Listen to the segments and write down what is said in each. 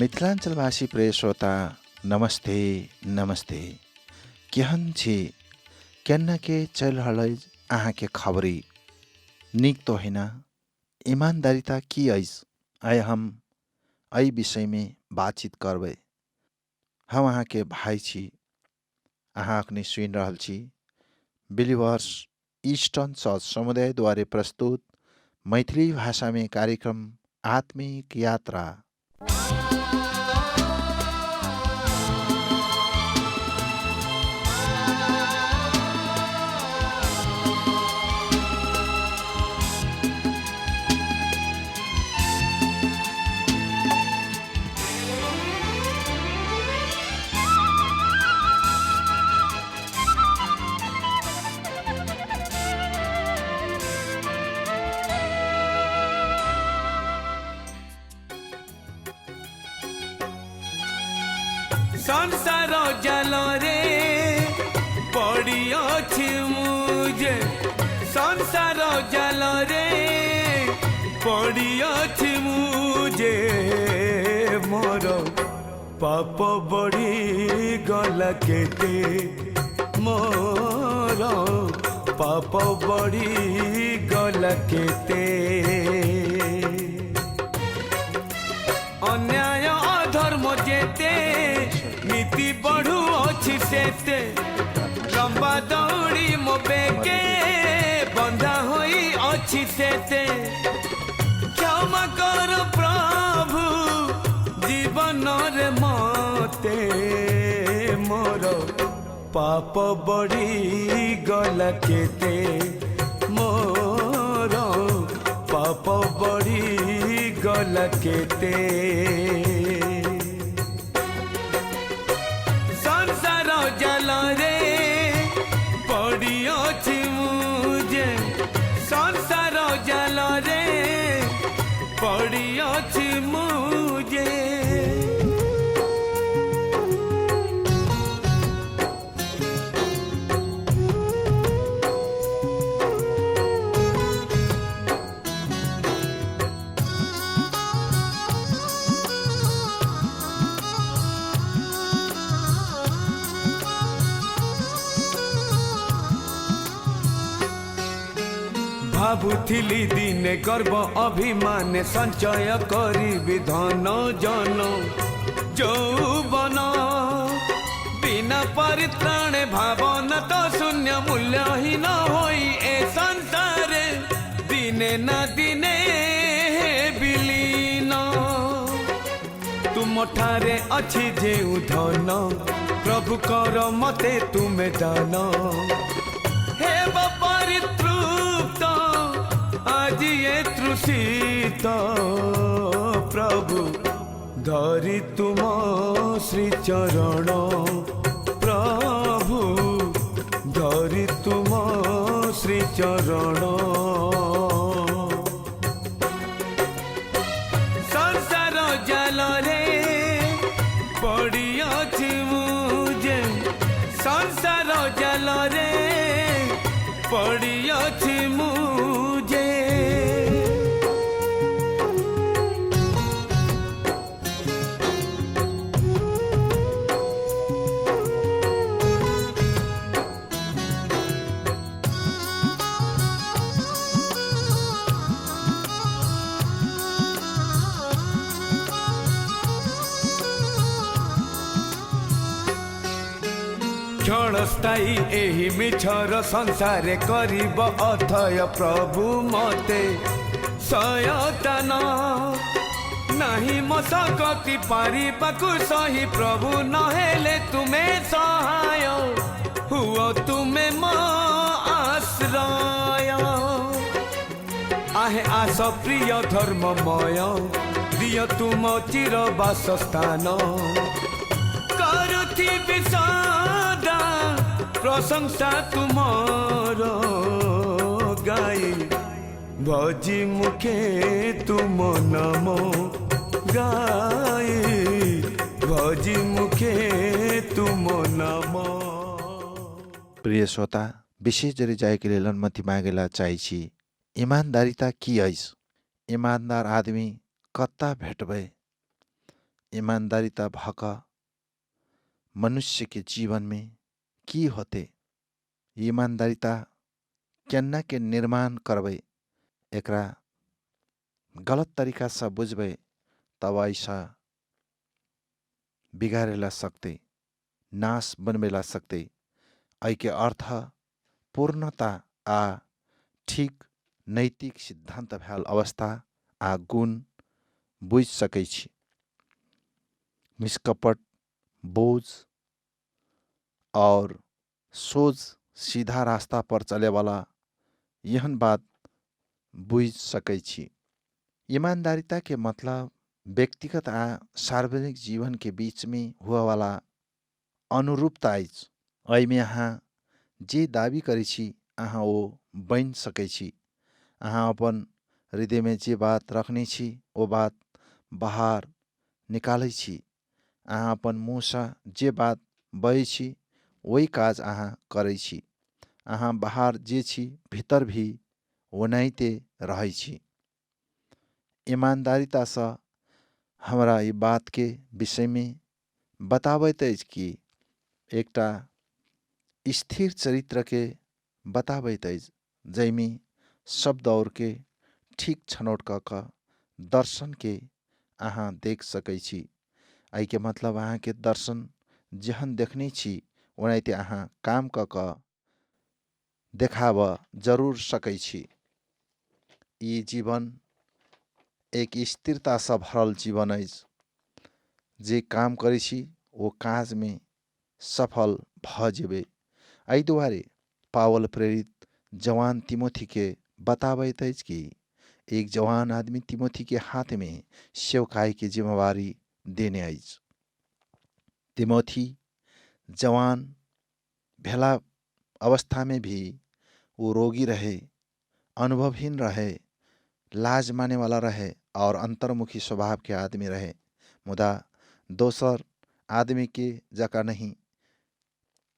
मिथिलाञ्चलवासी प्रिय श्रोता नमस्ते नमस्ते। केहन छी, केना के चलि रहल अछि अहाँके खबरी? नीक तो होइन? ईमानदारिता की अछि? आइ हम एहि विषयमे बातचीत करबै। हम अहाँके भाइ छी। अहाँ अखनी सुनि रहल छी बिलिभर्स ईस्टर्न चर्च समुदायद्वारे प्रस्तुत मैथिली भाषामे कार्यक्रम आत्मिक यात्रा। ସଂସାର ଜାଲରେ ପଡ଼ିଅଛି ମୁଁ ଯେ, ସଂସାର ଜାଲରେ ପଡ଼ିଅଛି ମୁଁ ଯେ, ମୋର ପାପ ବଢ଼ିଗଲା କେତେ, ମୋର ପାପ ବଢ଼ିଗଲା କେତେ। ଅନ୍ୟାୟ ଅଧର୍ମ ଯେତେ, ନୀତି ବଢୁଅଛି ସେତେ, ଲମ୍ବା ଦଉଡ଼ି ମୋ ବେକେ ବନ୍ଧା ହୋଇ ଅଛି ସେତେ। କ୍ଷମା କର ପ୍ରଭୁ ଜୀବନରେ ମତେ, ମୋର ପାପ ବଢ଼ିଗଲା କେତେ, ମୋର ପାପ ବଢ଼ିଗଲା କେତେ। ସଂସାର ଜାଲରେ ପଡ଼ିଅଛି ମୁଁ ଯେ, ସଂସାର ଜାଲରେ ପଡ଼ିଅଛି ମୁଁ ଯେ। ଭାବୁଥିଲି ଦିନେ ଗର୍ବ ଅଭିମାନେ ସଞ୍ଚୟ କରିବି ଧନ ଜନ ଯୌବନ, ବିନା ପରିତ୍ରାଣେ ଭାବନା ତ ଶୂନ୍ୟ ମୂଲ୍ୟହୀନ ହୋଇ ଏ ସଂସାରେ ଦିନେ ନା ଦିନେ ବିଲୀନ। ତୁମଠାରେ ଅଛି ଯେଉଁ ଧନ ପ୍ରଭୁ କର ମତେ ତୁମେ ଦାନ, ହେବ ପରିତୃପ୍ତ ଆଜି ଏ ତୃଷିତ ପ୍ରଭୁ ଧରି ତୁମ ଶ୍ରୀଚରଣ, ପ୍ରଭୁ ଧରି ତୁମ ଶ୍ରୀଚରଣ। ସଂସାର ଜାଲରେ ପଡ଼ିଅଛି ମୁଁ ଯେ, ସଂସାର ଜାଲରେ ପଡ଼ିଅଛି ମୁଁ ଯେ। କ୍ଷଣସ୍ଥାୟୀ ଏହି ମିଛର ସଂସାରେ କରିବ ଅଥୟ ପ୍ରଭୁ ମତେ ଶୟତାନ, ନାହିଁ ମୋ ଶକତି ପାରିବାକୁ ସହି ପ୍ରଭୁ ନହେଲେ ତୁମେ ସହାୟ ହୁଅ ତୁମେ ମୋ ଆଶ୍ରୟ। ଆହେ ଆସ ପ୍ରିୟ ଧର୍ମମୟ ଦିଅ ତୁମ ଚିର ବାସସ୍ଥାନ, କରୁଥିବି ସଦା ପ୍ରଶଂସା ତୁମର ଗାଇ ଭଜି ମୁଖେ ତୁମ ନାମ, ଗାଇ ଭଜି ମୁଖେ ତୁମ ନାମ। प्रिय श्रोता, विशेष गरी जायके लेल अनुमति मागेला चाहै छी। ईमानदारिता की अछि? ईमानदार आदमी कत्ता भेटबै? ईमानदारिता भऽ कऽ मनुष्यके जीवनमे की होतै, ईमानदारिता केना के निर्माण करबै, एकरा गलत तरीकासँ बुझबै तब ऐसा बिगाड़ेला सकतै, नाश बनबेला सकतै। एहिके अर्थ पूर्णता आ ठीक नैतिक सिद्धान्त भेल अवस्था आ गुण बुझि सकै छी। निष्कपट, बोझ और सोझ सीधा रास्ता पर चलेवाला एहन बात बुझि सकै छी। ईमानदारिताके मतलब व्यक्तिगत आ सार्वजनिक जीवनके बीचमे हुअवाला अनुरूपता अछि। एहिमे अहाँ जे दावी करै छी अहाँ ओ बनि सकै छी। अहाँ अपन हृदयमे जे बात रखने छी ओ बात बाहर निकालै छी। अहाँ अपन मुँहसँ जे बात बजै छी ओहि काज अहाँ करै छी। अहाँ बाहर जे छी भीतर भी ओनाहिते रहै छी। ईमानदारितासँ हमरा ई बातके विषयमे बताबैत अछि कि एकटा स्थिर चरित्रके बताबैत अछि, जाहिमे शब्द औरके ठीक छनौट कऽ कऽ दर्शनके अहाँ देख सकै छी। एहिके मतलब अहाँके दर्शन जेहन देखने छी ओनाहिते अहाँ काम कऽ कऽ देखाबऽ जरूर सकै छी। ई जीवन एक स्थिरतासँ भरल जीवन अछि। जे काम करै छी ओ काजमे सफल भऽ जेबै। एहि दुआरे पावल प्रेरित जवान तिमोथीके बताबैत अछि कि एक जवान आदमी तिमोथीके हाथमे सेवकाईके जिम्मेवारी देने अछि। तिमोथी जवान भेला अवस्थामे भी ओ रोगी रहे, अनुभवहीन रहे, लाज मानेवाला रहे और अन्तर्मुखी स्वभावके आदमी रहे, मुदा दोसर आदमीके जकाँ नहि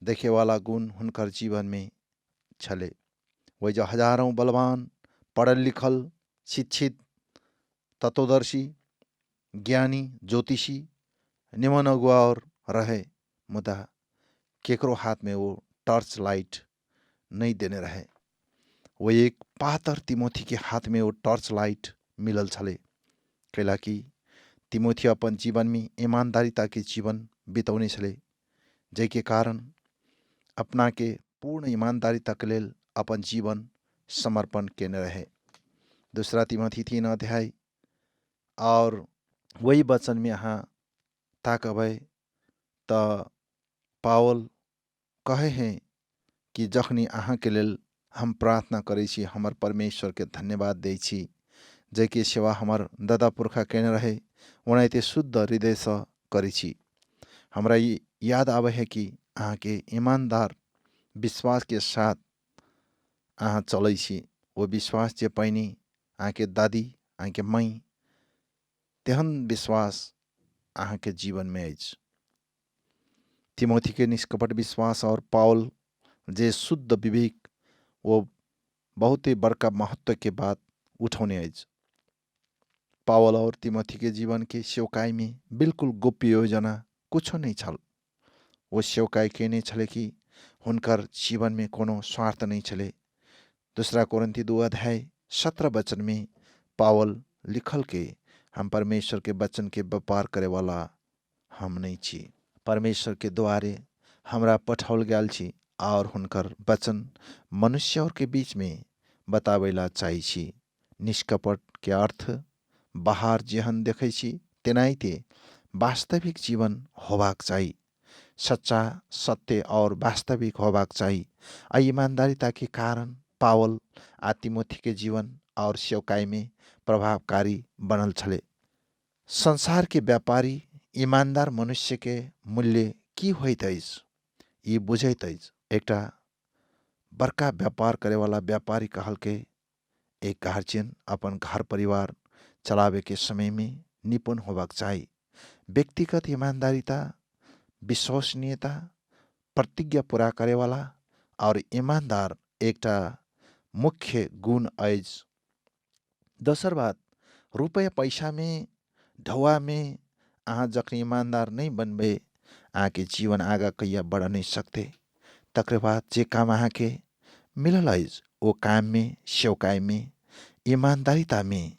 देखेवाला गुण हुनकर जीवनमे छलै। ओहि जे हजारौँ बलवान, पढ़ल लिखल, शिक्षित, तत्वदर्शी, ज्ञानी, ज्योतिषी, निमन अगुवा और रहे, मुदा केकरो हाथमे ओ टर्च लाइट नहि देने रहे। ओ एक पातर तिमोथीके हाथमे ओ टर्च लाइट मिलल छलै, कैलाकि तिमोथी अपन जीवनमे ईमानदारिताके जीवन बितौने छलै, जाहिके कारण अपनाके पूर्ण ईमानदारिताके लेल अपन जीवन समर्पण केने रहे। दूसरा तिमोथी 3 अध्याय और वही वचनमे अहाँ ताकबै तऽ पावल कहै हैं कि जखनी अहाँके लेल हम प्रार्थना करै छी, हमर परमेश्वरके धन्यवाद दै छी, जाहिके सेवा हमर दादा पुर्खा केने रहे ओनाहिते शुद्ध हृदयसँ करै छी। हमरा ई याद आबै है कि अहाँके ईमानदार विश्वासके साथ अहाँ चलै छी। ओ विश्वास जे पहिने अहाँके दादी, अहाँके माइ, तेहन विश्वास अहाँके जीवनमे अछि। तिमोथीके निष्कपट विश्वास और पावल जे शुद्ध विवेक ओ बहुते बड़का महत्वके बात उठौने अछि। पावल और तिमोथीके जीवनके सेवकाईमे बिल्कुल गोप्य योजना कुछो नहि छल। ओ सेवकाई केने छलै कि हुनकर जीवनमे कोनो स्वार्थ नहि छलै। दूसरा कोरिन्थी 2 अध्याय 17 वचनमे पावल लिखल के हम परमेश्वरके वचनके व्यापार करेवाला हम नहि छी, परमेश्वरके द्वारे हमरा पठाओल गेल छी और हुनकर वचन मनुष्य और के बीचमे बताबैला चाहै छी। निष्कपट के अर्थ बाहर जेहन देखै छी तेनाहिते वास्तविक जीवन होबाक चाही, सच्चा, सत्य और वास्तविक होबाक चाही। एहि ईमानदारिताके कारण पावल आ तिमोथीके जीवन और सेवकाईमे प्रभावकारी बनल छलै। संसारके व्यापारी ईमानदार मनुष्यके मूल्य की होइत अछि ई बुझैत अछि। एकटा बड़का व्यापार करेवाला व्यापारी कहलकै एक गार्जियन अपन घर परिवार चलाबेके समयमे निपुण होबाक चाही। व्यक्तिगत ईमानदारिता, विश्वसनीयता, प्रतिज्ञा पूरा करेवाला और ईमानदार एकटा मुख्य गुण अछि। दोसर बात, रुपैयाँ पैसामे, ढौवामे अहाँ जखन ईमानदार नहि बनबै, अहाँके जीवन आगाँ कहिया बढ़ नहि सकतै। तकर बाद जे काम अहाँके मिलल अछि ओ काममे, सेवकाइमे, ईमानदारितामे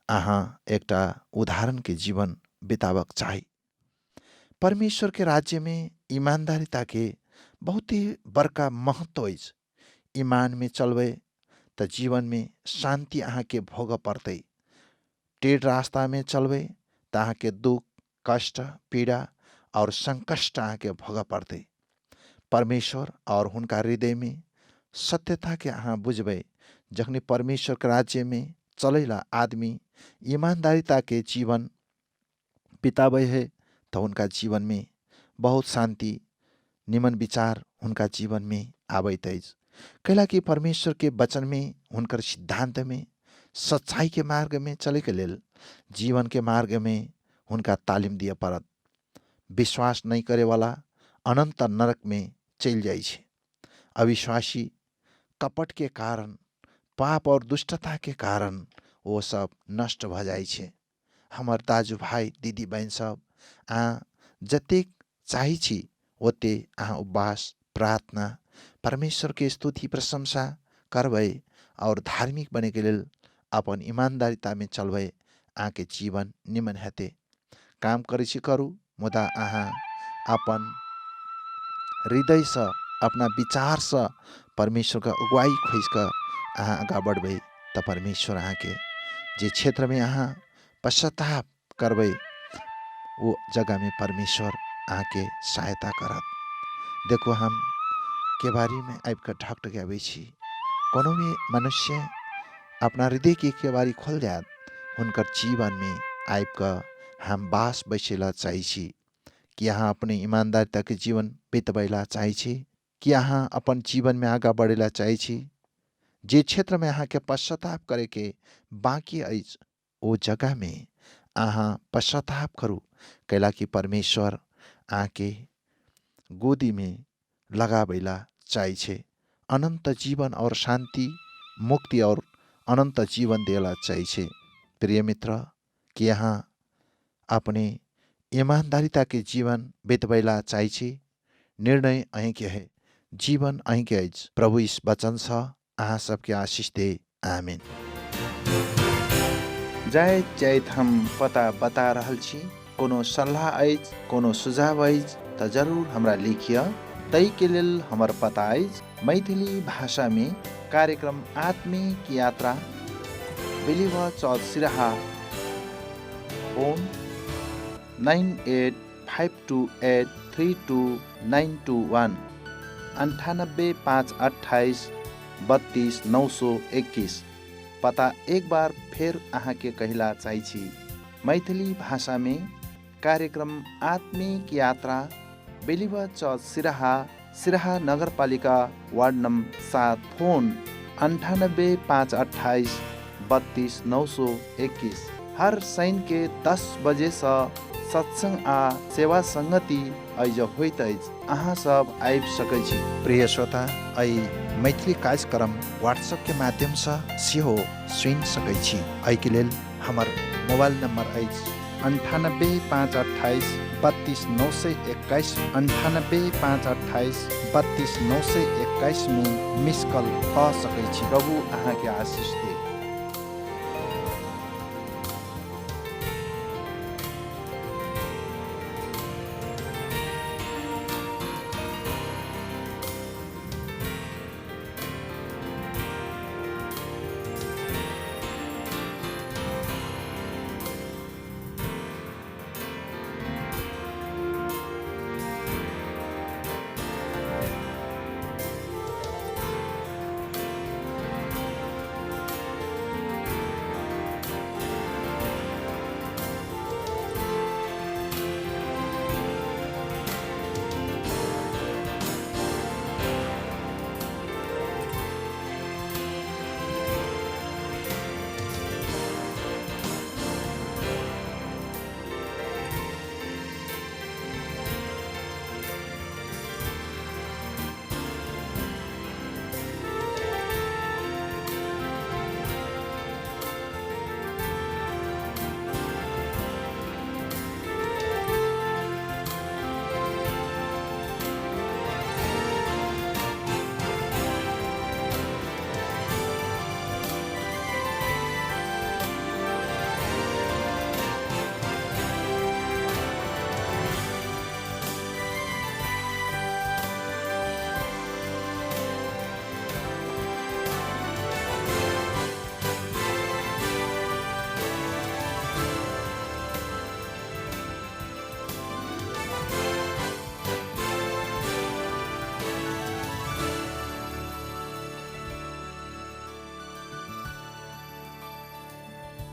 अहाँ एकटा उदाहरणके जीवन बिताबक चाही। परमेश्वरके राज्यमे ईमानदारिताके बहुते बड़का महत्व अछि। ईमानमे चलबै तऽ जीवनमे शान्ति अहाँके भोगऽ पड़तै। टेढ़ रास्तामे चलबै तऽ अहाँके दुःख, कष्ट, पीड़ा आओर सङ्कष्ट अहाँके भोगऽ पड़तै। परमेश्वर आओर हुनका हृदयमे सत्यताके अहाँ बुझबै। जखनी परमेश्वरके राज्यमे चलैला आदमी ईमानदारिताके जीवन बिताबै है तऽ हुनका जीवनमे बहुत शान्ति, निमन विचार हुनका जीवनमे आबैत अछि। कैलाकि परमेश्वरके वचनमे, हुनकर सिद्धान्तमे, सच्चाइके मार्गमे चलैके लेल जीवनके मार्गमे हुनका तालिम दिअ पड़त। विश्वास नहि करेवाला अनन्त नरकमे चलि जाइ छै। अविश्वासी कपटके कारण, पाप और दुष्टताके कारण ओ सब नष्ट भऽ जाइ छै। हमर दाजुभाइ दिदी बहिन सब, अहाँ जतेक चाहै छी ओते अहाँ उपवास, प्रार्थना, परमेश्वरके स्तुति प्रशंसा करबै और धार्मिक बनैके लेल अपन ईमानदारितामे चलबै, अहाँके जीवन निमन हेतै। काम करै छी करू, मुदा अहाँ अपन हृदयसँ, अपना विचारसँ परमेश्वरके अगुवाई खोजि कऽ अहाँ आगाँ बढ़बै तऽ परमेश्वर अहाँके जे क्षेत्रमे अहाँ पश्चाताप करबै ओ जगहमे परमेश्वर अहाँके सहायता करत। देखू, हम केबारीमे आबिकऽ ढकढकाबै छी। कोनो भी मनुष्य अपना हृदयके केबारी खोलि जायत, हुनकर जीवनमे आबिकऽ हम बास बैसै लए चाहै छी। कि अहाँ अपने ईमानदारिताके जीवन बितबै लए चाहै छी? कि अहाँ अपन जीवनमे आगाँ बढ़ै लए चाहै छी? जे क्षेत्रमे अहाँके पश्चाताप करैके बाँकी अछि ओ जगहमे अहाँ पश्चाताप करू, कैलाकि परमेश्वर अहाँके गोदीमे लगाबै ला चाहै छै। अनन्त जीवन और शान्ति, मुक्ति और अनन्त जीवन दिएला चाहै छै। प्रिय मित्र, कि अहाँ अपने ईमानदारिताके जीवन बितबै ला चाहै छी? निर्णय अहीँके है, जीवन अहीँके अछि। प्रभु इस वचनसँ अहाँ सबके आशिष दे। आमेन। जाइत जाइत हम पता बता रहल छी। कोनो सल्लाह अछि, कोनो सुझाव अछि तऽ जरूर हमरा लिखिअ। ताहिके लेल हमर पता अछि मैथिली भाषामे कार्यक्रम आत्मिक यात्रा, believer church Siraha, phone 9852832921, 98 5 28 32 921। पता एक बार फेर अहाँके कहिला चाहै छी, मैथिली भाषामे कार्यक्रम आत्मिक यात्रा, बेलिवा चर्च सिराहा, सिराहा नगरपालिका वार्ड नम्बर 7, फोन 98 5 28 32 921। हर शनिके 10 बजेसँ सत्सङ्ग आ सेवा सङ्गति एहिज होइत अछि। अहाँ सब आबि सकै छी। प्रिय श्रोता, एहि मैथिली कार्यक्रम व्हाट्सएपके माध्यमसँ सेहो सुनि सकै छी। एहिके लेल हमर मोबाइल नम्बर अछि 98 5 28 32 921। 98 5 28 32 921 मे मिस कॉल कऽ सकै छी। प्रभु अहाँके आशिष दे।